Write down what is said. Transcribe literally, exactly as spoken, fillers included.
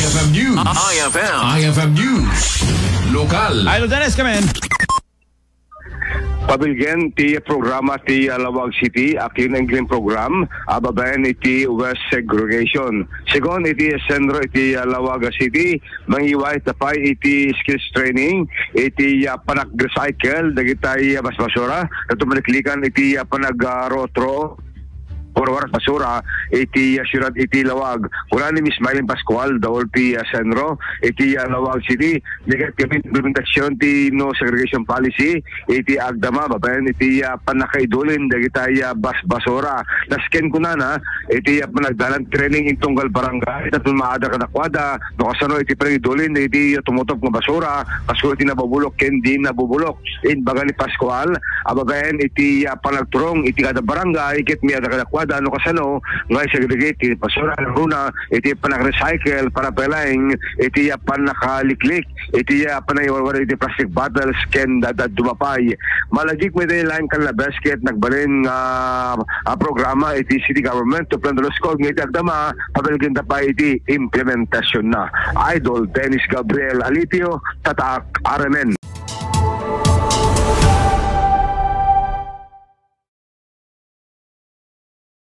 I F M News. I F M. I F M News. Lokal. Idol Dennis, come in. Pabilgen ti programa ti, ah, Laoag City, a clean and green program, a babaen iti waste segregation. Segun iti sentro iti, ah, Laoag City, mangiway ta pay iti skills training, iti, ah, panag-recycle, dagiti, ah, basbasura, ket maliklikan iti, ah, panag-, ah, rotro, Puro waras basura iti, ah, siyudad iti Laoag. Kuna ni Miss Mylene Pascual, daul ti, ah, sentro iti, ah, Laoag City. Dagiti implementasyon ti no segregation policy iti agdama babaen iti, ah, pannakaidulin dagiti, ah, basbasura. Nasken kunana iti, ah, panagdalan training iti tunggal barangay tapno maadda kadakuada no kasano iti panangidulin iti, ah, tumutop nga basura, kasko iti nabubulok ken di nabubulok. Imbaga ni Pascual, a babaen iti, ah, panagturong iti kada barangay ket maadda kadakuada no kasano nga i-segregate ti basura, lalo na iti panag-recycle para pay laeng iti, ah, pannakaliklik iti, ah, panangiwarwar iti plastic bottles ken dadduma pay. Malagip met laeng kan labes ket nagbalin nga, ah, programa iti city government to plan to scold nga iti agdama, pabilgen ta pay iti implementasionna. Idol Dennis Gabriel Alipio, Tatak, R M N.